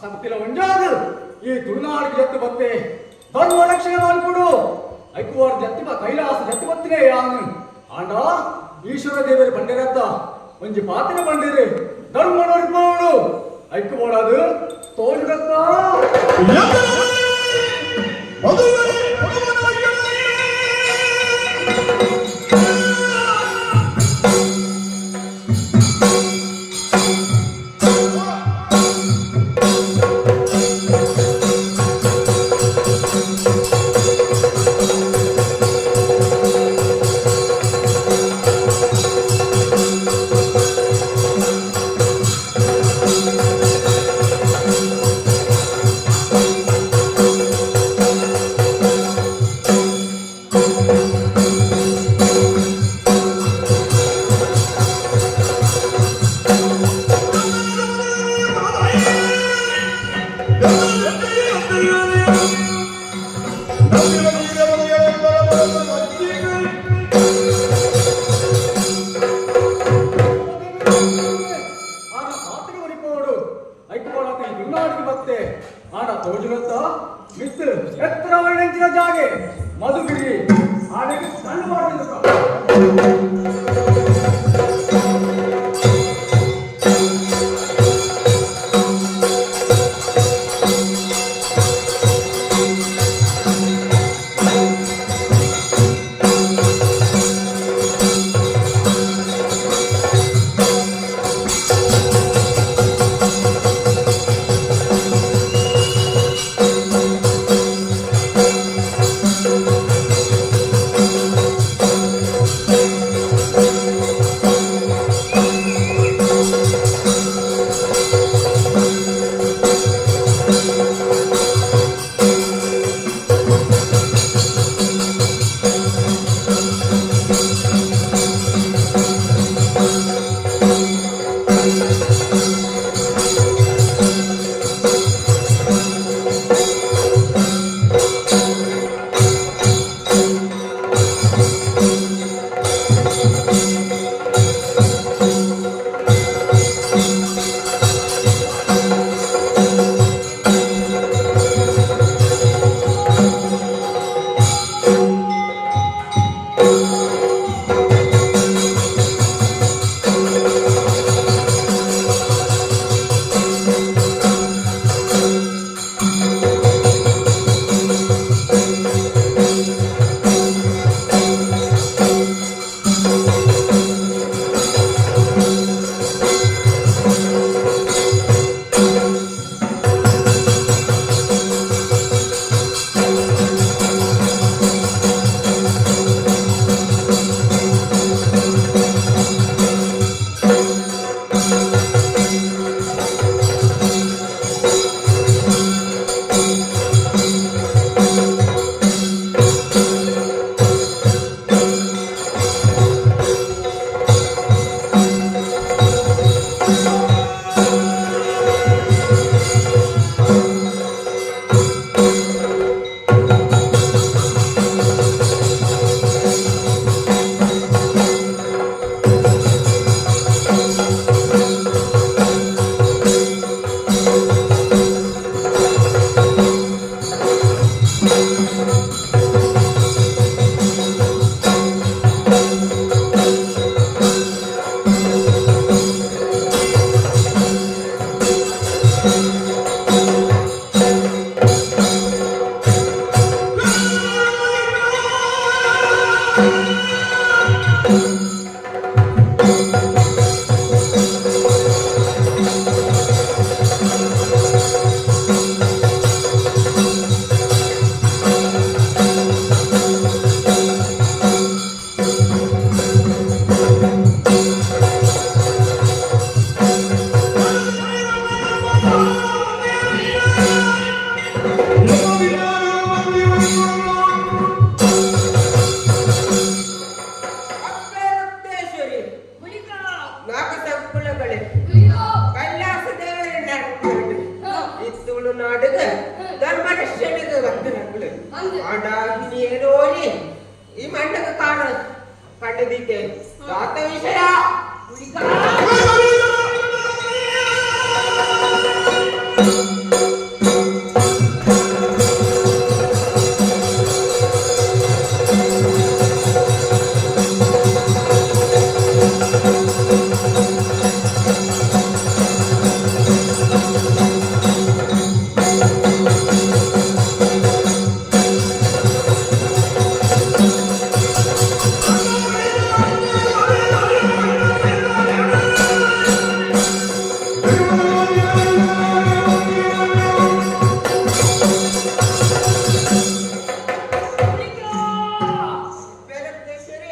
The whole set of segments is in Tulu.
ಶಕ್ತಿಲ ಒಂಜಾದು ಈ ತುಳುನಾಡಿಗೆ ಎತ್ತು ಬತ್ತೆ ಧರ್ಮ ರಕ್ಷಣೆ ಮಾಡ್ಕೊಡು ಐಕುವಾರ ಜತ್ತಿ ಕೈಲಾಸ ಜತ್ತಿ ಬತ್ತಿನೇ ಯಾನು ಆಂಡ ಈಶ್ವರ ದೇವರು ಬಂಡಿರತ್ತ ಒಂಜಿ ಪಾತಿನ ಬಂಡಿರಿ ಧರ್ಮ ನೋಡಿಕೊಂಡು ಐಕು ಬೋಡಾದು ತೋಜುಡತ್ತ. ತುಳುನಾಡಿಗೆ ಬತ್ತೆ. ಆಡ ತೋಜುನತ್ತ ಮಿತ್ ಎತ್ತರ ವೈಣಂಚಿನ ಜಾಗೆ ಮಧುಗಿರಿ ಆಡೆಗೆ ಸಣ್ಣ ಮಾಡಿದ್ರು. ಅಪ್ಪೇರಪ್ಪೇಶ್ವರಿ ನಾಗಸಂಕುಲಗಳೇ ಕೈಲಾಸ ದೇವರನ್ನ ಈ ತುಳುನಾಡುಗ ಧರ್ಮರಕ್ಷಣೆಗೆ ವರ್ತನಗಳು ಆಂಡ ಹಿರಿಯರೋರಿ ಈ ಮಣ್ಣಗ ಕಾಣ ಕಂಡದಿತ್ತೆ ದಾತ ವಿಷಯ. ಅಪ್ಪೇರಪ್ಪೇಶ್ವರಿ.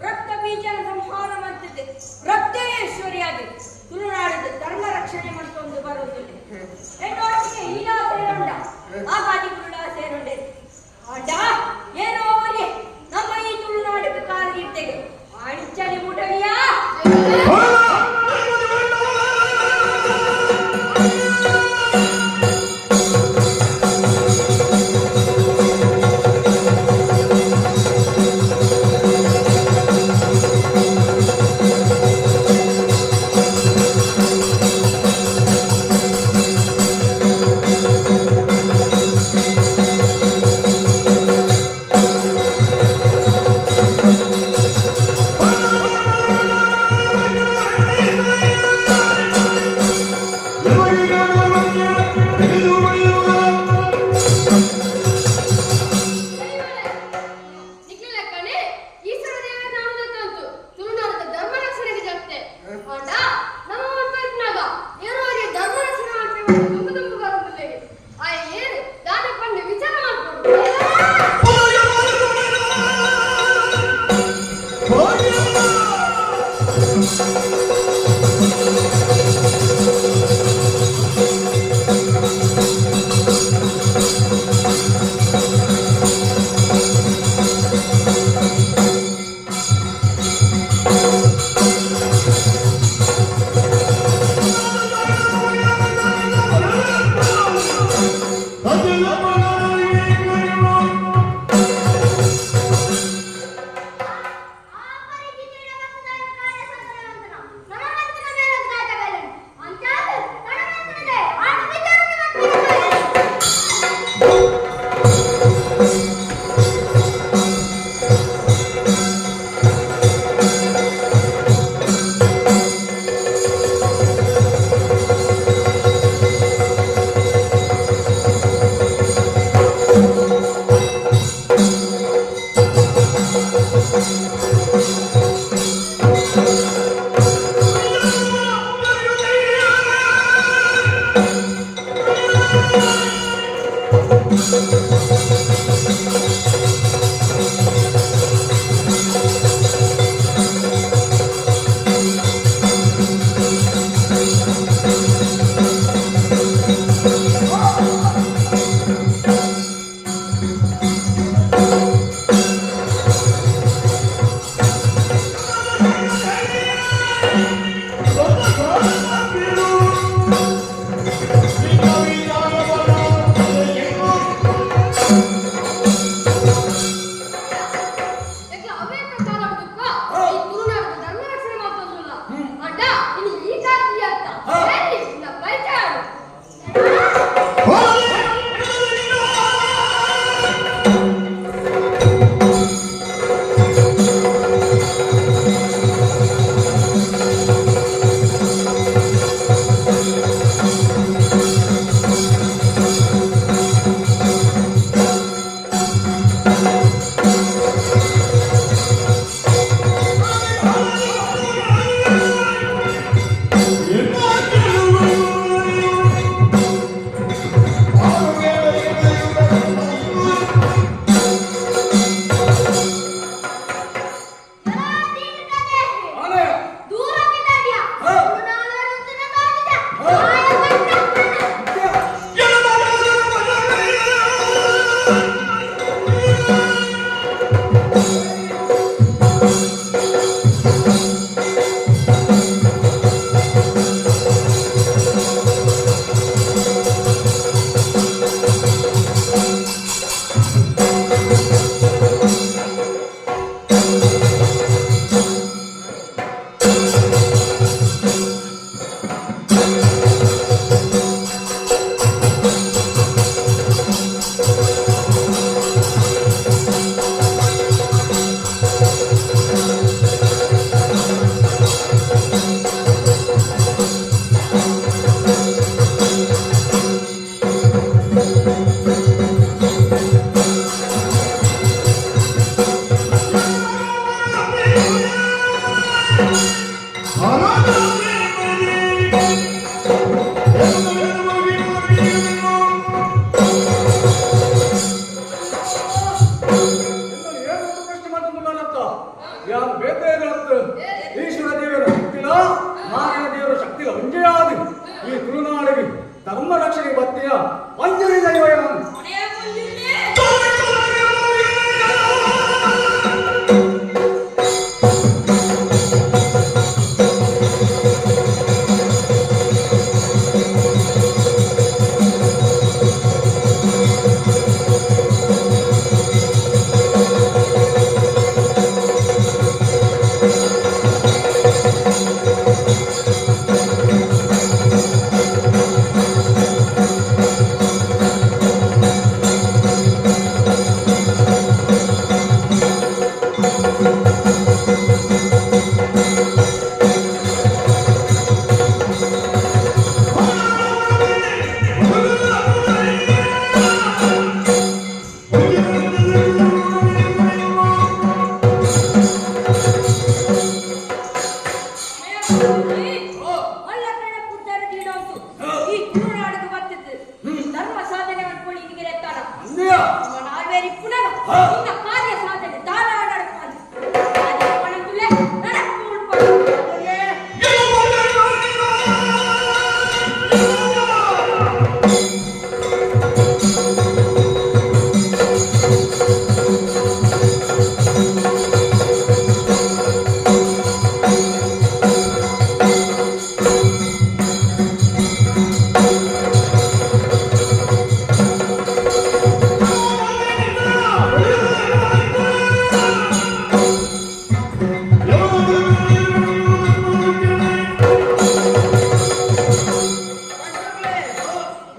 ರಕ್ತ ಬೀಜನ ಸಂಹಾರ ಮಾಡ್ತಿದ್ದೆ ರಕ್ತೇಶ್ವರಿಯಾಗಿ ತುಳುನಾಡಿದ ಧರ್ಮ ರಕ್ಷಣೆ ಮಾಡ್ಕೊಂಡು ಬರುವುದಿಲ್ಲ. ಎನ್ನೊಟ್ಟಿಗೆ ಈಲಾ ಸೇರುಂಡ ಆಗಾದಿ ಕುರುಡ ಸೇರುಂಡೆ ಆಂಡ ಏನೋ ಅವರಿಗೆ ನಮ್ಮ ಈ ತುಳುನಾಡಿನ ಕಾಲಗಿಟ್ಟೆಗೆ ಅಂಚನೆ ಮುಟವಿಯಾ. ರಕ್ಷಣೆಗೆ ಬತ್ತೀಯ ಮಂಜುರಿ ದೈವ ಯಾನು. ಮನೆಯ ಮುಂದಿಲ್ಲೇ. ಮಲ್ಲಕರಣ ಪುಟ್ಟರ ದೀಡಂತು ಈ ತುಳುನಾಡಿಗೆ ಬತ್ತಿದ್ದು ಧರ್ಮ ಸಾಧನೆ ಮಾಡ್ಕೊಳ್ಳಿ ಇಲ್ಲಿಗೆ ಎತ್ತಾರ. ಅಂದೆಯ. ನಮ್ಮ ನಾಲ್ವೇರಿ ಪುನಃ ನಿನ್ನ ಕಾರ್ಯ ಸಾಧನೆ ದಾನ ನಡಪಾದು ಪಣಂತುಲೆ ನಡಕು ಮುಳ್ಪಡು.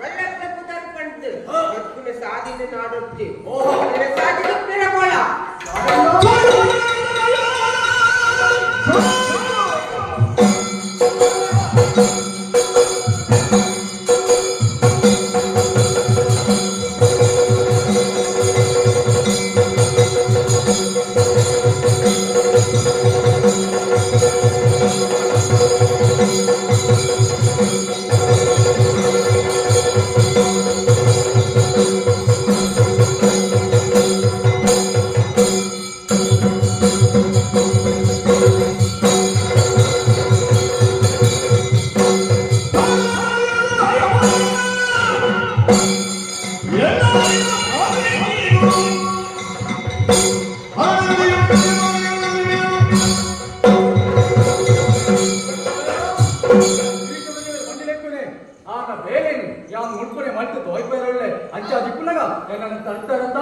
ಮಲ್ಲಪ್ಪನ ಪುದರ್ ಪಂಡ್ದು ಬದುಕುನ ಸಾದಿನ ನಾಡೊತ್ತಿ ಸಾದಿನ ಪಿರಬೋಳ. ಮಂಡಿಲೆಕ್ಕುನೆ ಆನ ಬೇಲೆನು ಯಾನ್ ಮುಳ್ಕೊನೆ ಮಲ್ತು ತೋಯ್ಪೇರೊಳ್ಳೆ ಅಂಚ ದಿಕ್ಕುನಗ ನನ್ನ ತಟ್ಟರಂತ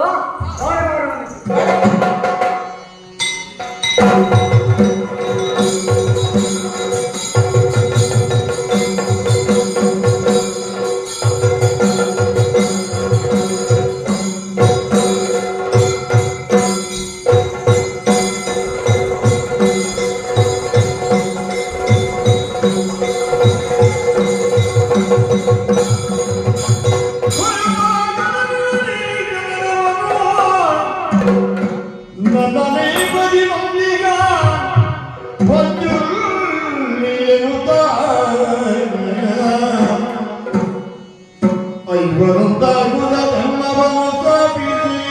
ಐವರಂತಾಗುದ ಧರ್ಮವನ್ನು ಸ್ಥಾಪಿಸಿ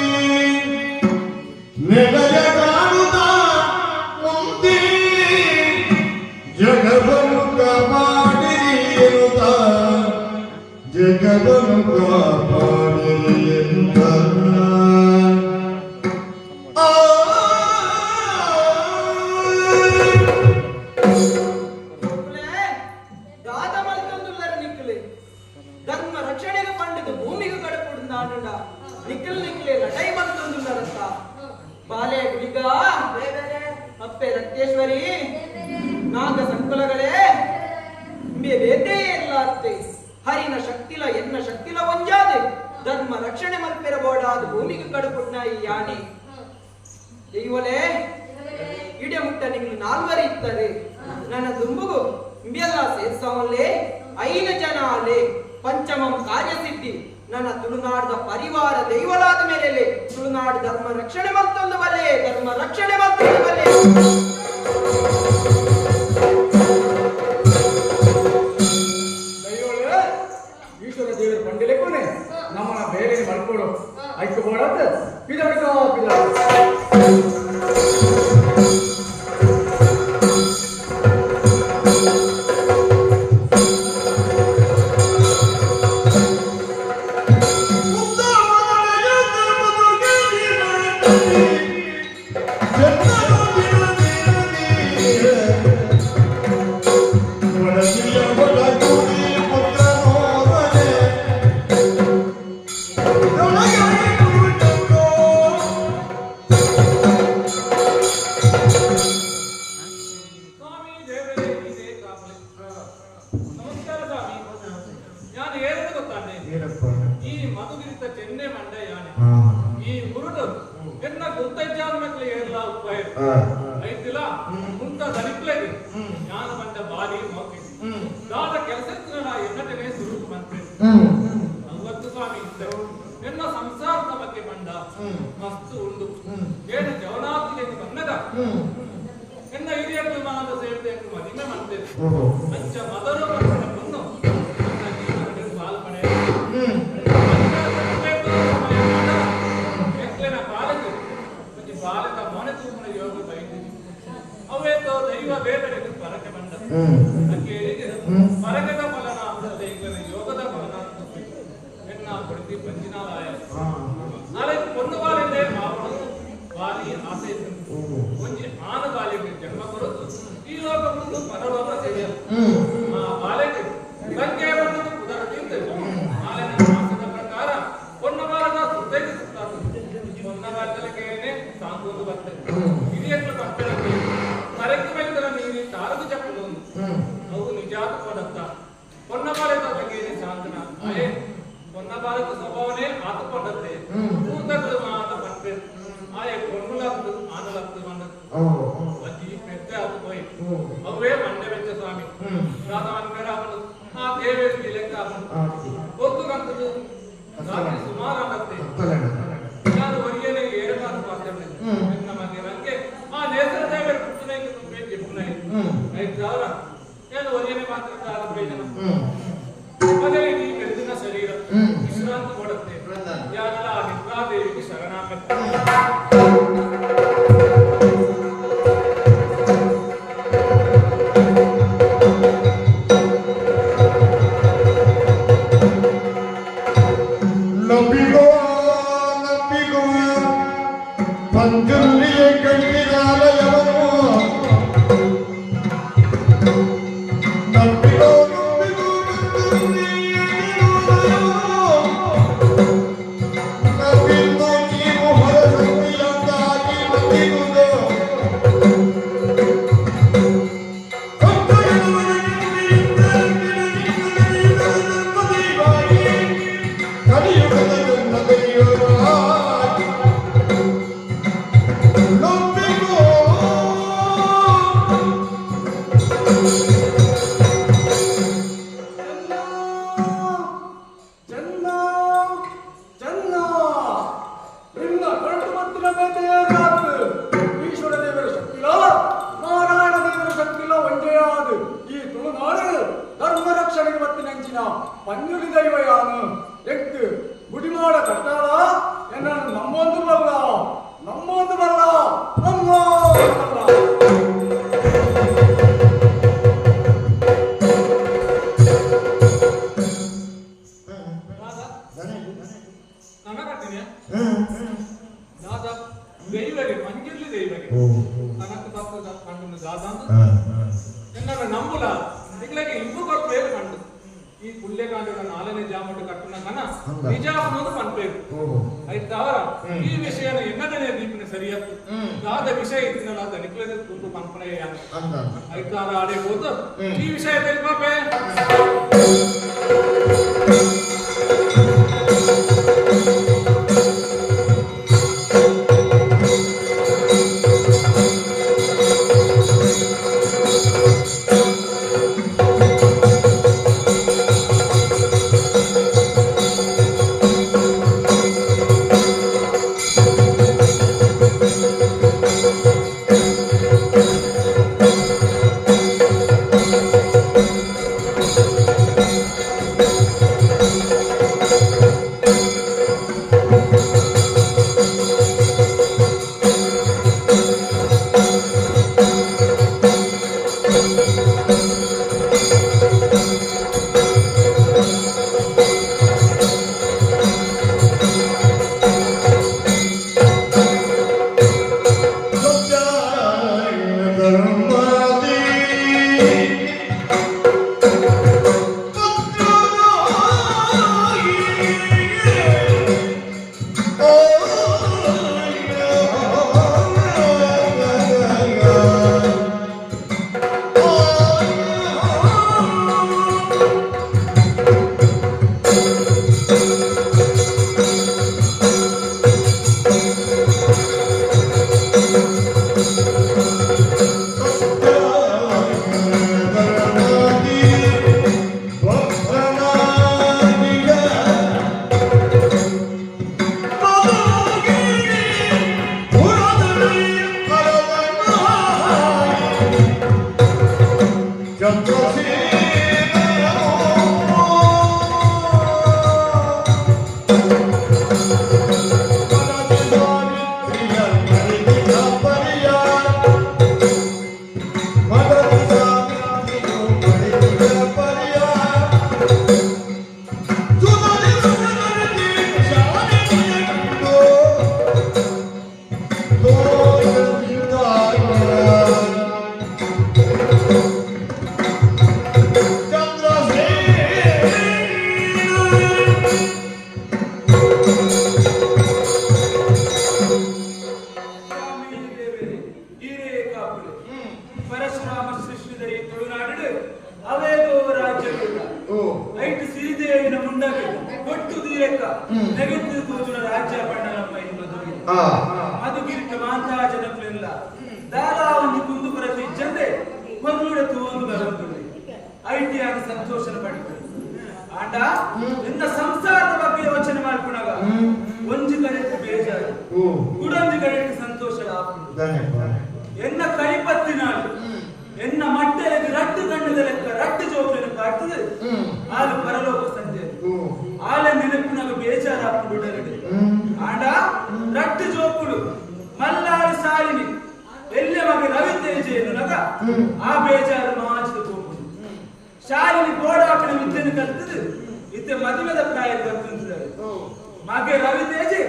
ನೆಲೆಯ ಕಾಣುತ್ತ ಮುಂದೆ ಜಗವನ್ನು ಕಾಪಾಡಿರಿ ಎನ್ನುತ್ತ, ಜಗವನ್ನು ಕಾಪಾಡಿರಿ ಎನ್ನುತ್ತ. ಆ ದಾದ ಮಲ್ತೊಂದುಲ್ಲರ ನಿಕ್ಕಲೆ ಧರ್ಮ ರಕ್ಷಣೆಗೆ ಪಂಡದ ಭೂಮಿಗೆ ಕಡಪುಡು ನಾಡುಂಡ ನಿಕ್ಕಲ್ ನಿಕ್ಕಲೆ ಲಡೈ ಮಲ್ತೊಂದುಲ್ಲರಂತ ಬಾಲೆ ಗುಳಿಗ, ಅಪ್ಪೆ ರಕ್ತೇಶ್ವರಿ, ನಾಗ ಸಂಕುಲಗಳೇ, ಬೇತೆ ಇಲ್ಲ ಅತ್ತೆ. ಹರಿನ ಶಕ್ತಿಲ ಎನ್ನ ಶಕ್ತಿಲ ಒಂಜಾದೆ ಧರ್ಮ ರಕ್ಷಣೆ ಮಲ್ಪೆರ ಬೋಡಾದ ಭೂಮಿಗೆ ಕಡಪುಡ್ನ ಈ ಯಾನೆ ದೈವಲೇ ಇಡೆ ಮುಟ್ಟ ನಿಂಗ್ಲು ನಾಲ್ವರು ಇತ್ತಾರೆ. ನನ್ನ ದುಂಬುಗು ಇಂಬೆಲ್ಲ ಸೇರ್ಸವಲ್ಲೇ ಐದು ಜನ ಅಲೆ ಪಂಚಮಂ ಕಾರ್ಯಸಿದ್ಧಿ. ನನ್ನ ತುಳುನಾಡದ ಪರಿವಾರ ದೈವಲಾದ ಮೇಲೆ ತುಳುನಾಡು ಧರ್ಮ ರಕ್ಷಣೆ ಮತ್ತೊಂದು ಬಲೆ, ಧರ್ಮ ರಕ್ಷಣೆ ಮತ್ತೊಂದು ಬಲೆ. ದೈವಳೆ ಈಶ್ವರ ದೇವರ ಪಂಡಿಲೆಕ್ಕುನೆ ನಮ್ಮನ ಬೇರೆ ಮಲ್ಕೊಡು ಐಕು ಬೋಡತ್ ಪಿದಡ್ಕ ಪಿದ. ಆ ಮಧುಗಿರಿತ ಚೆನ್ನೆ ಮಂಡ ಯಾನೆ ಈ ಮುರುಡು ಎನ್ನ ಗುರ್ತಜ್ಜಾನ ಮೆಕ್ಲೆ ಏರ್ಲಾ ಉಪ್ಪಾಯ ಐತಿಲ ಮುಂತ ದನಿಪ್ಲೆಗ್ ಜ್ಞಾನ ಬಂಡ ಬಾರಿ ಮೋಕೆ ದಾದ ಕೆಲಸ ಎನ್ನಟನೆ ಸುರುಕು ಬಂತೆ ಅವತ್ತು ಸ್ವಾಮಿ ಇದ್ದ ಎನ್ನ ಸಂಸಾರದ ಬಗ್ಗೆ ಬಂಡ ಮಸ್ತು ಉಂಡು ಏನು ಜವನಾತಿಗೆ ಬಂದದ ಎನ್ನ ಹಿರಿಯರು ಮಾದ ಸೇರಿದೆ ಮದಿಮೆ ಮಾಡ್ತೇನೆ ಅಂಚ ಮದರು ಬಂದು ನನ್ನ ಜೀವನದಲ್ಲಿ ಪಾಲ್ ಪಡೆಯ ಎಕ್ಲೆನ ಪಾಲಕು ಒಂಜಿ ಬಾಲಕ ಮೋನೆ ತೂಪುನ ಯೋಗ ಬೈದಿನಿ ಅವೇತೋ ದೈವ ಬೇಬೆರೆಗೆ ಪರಕೆ ಬಂಡ ಅಕ್ಕೇರಿಗೆ ಪರಕೆದ ಫಲನ ಅಂತದೆ ಇಂಗ್ಲನ ಯೋಗದ ಫಲನ ಎನ್ನ ಕೊಡ್ತಿ ಪಂಜಿನಾಲಾಯ ನಾಳೆ ಪೊನ್ನು ಬಾಲಿಂದೆ ಮಾವನು ಬಾಲಿ ಆಸೆ ಇತ್ತು ಒಂಜಿ ಆನ ಬಾಲಿಗೆ ಜನ್ಮ ಕೊರತು ಈ ಲೋಕ ಬಿಟ್ಟು ಪರಲೋಕ ಸೇರಿಯ ಆ ಬಾಲೆಗೆ ಗಂಗೆ ಬಂದು ಕುದರ ತಿಂದು ನಾಳೆ ಆಸೆದ ಪ್ರಕಾರ ಪೊನ್ನ ಬಾಲದ ಸುತ್ತೈದು ಸುತ್ತಾತು ಪೊನ್ನ ಬಾಲಕೇನೆ ಸಾಂಗೂದು ಬತ್ತೆ ಹಿರಿಯట్లు ಪಕ್ಕಳಕ್ಕೆ ಕರೆಕ್ಟ್ ಬೈತರ ನೀರಿ ತಾರದು ಚಪ್ಪಲು ಅವು ನಿಜಾತ ಕೊಡತ್ತ ಪೊನ್ನ ಬಾಲದ ಬಗ್ಗೆನೆ ಸಾಂತನ ಅಯೇ ಪೊನ್ನ ಬಾಲಕ ಸ್ವಭಾವನೆ ಆತುಕೊಂಡತ್ತೆ ಪೂರ್ತಗಳು ಮಾತ ಪಂಪೆ ಆಯೆ ಪೊನ್ನುಲತ್ತು ಆನಲತ್ತು ಬಂದತ್ತು ಒಂಜಿ ಪೆದ್ದೆ ಆತು ಪೋಯಿ ಅವೇ ಮಂಡೆ ವೆಚ್ಚ ಸ್ವಾಮಿ ರಾಧವನ್ಕರ ಅವನು ಆ ದೇವೇರಿ ಲೆಕ್ಕ ಅವನು ಒತ್ತು ಕಂತದ್ದು ರಾತ್ರಿ ಸುಮಾರು ಆಗತ್ತೆ ನಾನು ಹೊರಿಯನೆ ಏರಕಾದ ಪಾತ್ರೆ ನನ್ನ ಮಗೆ ರಂಗೆ ಆ ನೇತ್ರ ದೇವರು ಪುಟ್ಟನೆ ತುಂಬೆ ಜಿಪ್ಪುನೆ ಐದು ಸಾವಿರ ನಾನು ಹೊರಿಯನೆ ಮಾತ್ರ ಪ್ರಯೋಜನ ಮೊದಲೇ ನೀ ಬೆಳೆದಿನ ಶರೀರ ವಿಶ್ರಾಂತಿ ಕೊಡುತ್ತೆ ಯಾರೆಲ್ಲ ಆ ನಿದ್ರಾದೇವಿಗೆ ಶರಣಾಗತ್ತೆ. ನಂಬಿಗೋ ನಂಬಿಗೋ ಪಂಜುರ್ಲಿಯ ಕಟ್ಟಿದಾಲಯವನು ನಂಬಿಗೋ ನಂಬಿಗೋ ನಂಬಿದ್ದು ನೀವು ಹೊರಸಂದಿಯಂತಾಗಿ ಬಂದಿರುವುದು ಕಲಿಯುಗದ ದೈವವಾಗಿ ನಂಬಿಗೋ. ಚೆನ್ನ ಚೆನ್ನ ನಿನ್ನ ಕರಟು ಮತ್ತಿನ ಬೇಟೆಯಾಗಾತು ಈಶ್ವರ ದೇವರ ಶಕ್ತಿಲ ನಾರಾಯಣ ದೇವರ ಶಕ್ತಿಲ ಒಂಜೆಯಾದ ಈ ತುಳುನಾಡು ಧರ್ಮ ರಕ್ಷಣೆಗೆ ಮತ್ತಿನಂಚಿನ ಪಂಜುಲಿ ದೈವಯಾನು ಎಕ್ತು ಗುಡಿಮಾಡ ಕಟ್ಟಾಳ ಎನ್ನನ್ನು ನಮ್ಮೊಂದು ಬಲ್ಲ ನಮ್ಮೊಂದು ಬಲ್ಲ ನಮ್ಮ ಬಲ್ಲ. ನನ್ನ ಕಟ್ಟಿನ ದಾದ ದೈವಗೆ ಪಂಜುರ್ಲಿ ದೈವಗೆ ತನಕ ತಪ್ಪದ ಕಂಡು ದಾದ ಎನ್ನ ನಂಬುಲ ಇಗ್ಲಗೆ ಇಂಬು ಕೊಟ್ಟು ಕಂಡು ಈ ಪುಲ್ಯಕಾಂಡದ ನಾಲ್ನೇ ಜಾಮುಂಡು ಕಟ್ಟುನ ಕನ ನಿಜ ಅನ್ನೋದು ಪನ್ಪೇರು ಐತಾವರ ಈ ವಿಷಯನ ಎನ್ನದನೇ ದೀಪಿನ ಸರಿಯತ್ತು ದಾದ ವಿಷಯ ಇತ್ತಿನಲ್ಲ ದನಿಕ್ಲದ ತುಂಬು ಪನ್ಪನೆಯ ಐತಾರ ಆಡೆ ಹೋದು ಈ ವಿಷಯ ತಿಳಿಪಾಪೆ. ಿ. ಕೊಟ್ಟು ದೀರಕ್ಕ ನೆಗೆತ್ತು ತೋಜುನ ರಾಜ್ಯ ಪಂಡ ನಮ್ಮ ಈ ಮಧುಗಿರಿ ಮಧುಗಿರಿಟ ಮಾಂತಾ ಜನಕುಲೆಲ್ಲ ದಾಲಾ ಒಂದು ಕುಂದು ಕೊರತೆ ಇಜ್ಜಂದೆ ಕೊಲ್ಲುಡ ತೂವೊಂದು ಬರೊಂದುಳ್ಳಿ IT ಆದ ಸಂತೋಷನ ಪಡಿಪೆ ಆಂಡ ನಿನ್ನ ಸಂಸಾರದ ಬಗ್ಗೆ ಯೋಚನೆ ಮಾಡ್ಕೊಣಗ ಒಂಜಿ ಕಡೆಟ್ ಬೇಜಾರು ಕುಡೊಂಜಿ ಕಡೆಟ್ ಸಂತೋಷ ಎನ್ನ ಕೈಪತ್ತಿನಾಳು ಎನ್ನ ಮಟ್ಟೆಗೆ ರಟ್ಟು ಕಣ್ಣದ ಲೆಕ್ಕ ರಟ್ಟು ಜೋಕಲಿನ ಪಾಡ್ತದೆ ಆಲು ಪರಲೋಕ ಸಂಜೆ ಆಲ ನೆನಪಿನಾಗ ಬೇಜಾರಾಪುಂಡು ಉಡಲಡೆ ಆಂಡ ರಟ್ಟು ಜೋಕುಳು ಮಲ್ಲಾಳು ಸಾಲಿನಿ ಎಲ್ಲೆ ಮಗ ರವಿ ತೇಜ ಎನ್ನುನಗ ಆ ಬೇಜಾರು ಮಾಚಿದ ಹೋಗುದು ಶಾಲಿನಿ ಬೋಡಾಕನ ವಿದ್ಯೆಯನ್ನು ಕಲ್ತದು ಇತ್ತೆ ಮದುವೆದ ಪ್ರಾಯ ಬರ್ತುಂತಿದ್ದಾರೆ ಮಗೆ ರವಿ ತೇಜೆ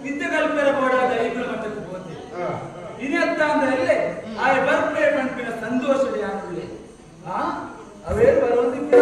ವಿದ್ಯೆ ಕಲ್ಪೆರ ಬೋಡಾದ ಐಗುಳ ಮಟ್ಟಕ್ಕೆ ಹೋದೆ ಇನೆತ್ತ ಅಂದ್ರೆ ಆಯ ಬರ್ಪೆ ಪಂಪಿನ ಸಂತೋಷದ ಯಾನುಳ್ಳೆ ಆ ಅವೇ ಬರೋದಿಕ್ಕೆ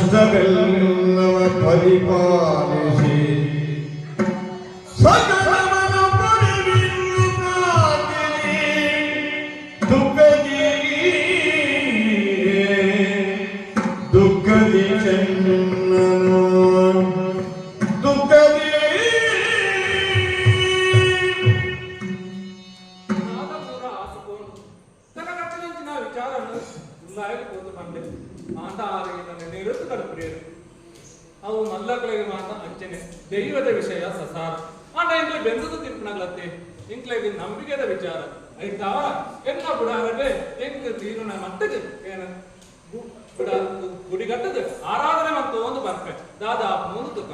ಕಷ್ಟವೆಲ್ಲವ ಪರಿಪಾಲಿಸಿ ಸಕಲವನು ಪರಿವಿನ್ನು ದುಃಖದಿ ದುಃಖದಿ ಚೆನ್ನನು ದುಃಖದಿ ಅವು ಮಲ್ಲಕಲೆಗೆ ಮಾತ್ರ ಅಂಚನೆ ದೈವದ ವಿಷಯ ಸಸಾರ ಆಂಡ ಇಂಕ್ಲೆ ಬೆಂದದ ತಿರ್ಪಣಗಳತ್ತೆ ಇಂಕ್ಲೆಗೆ ನಂಬಿಕೆದ ವಿಚಾರ ಐತಾವ ಎನ್ನ ಬುಡಾರಡೆ ಎಂಕ್ ತೀರುನ ಮಟ್ಟಗೆ ಏನ ಬುಡ ಗುಡಿಗಟ್ಟದ ಆರಾಧನೆ ಮತ್ತು ಒಂದು ಬರ್ಪೆ ದಾದಾ ಮೂರು ತುಕ.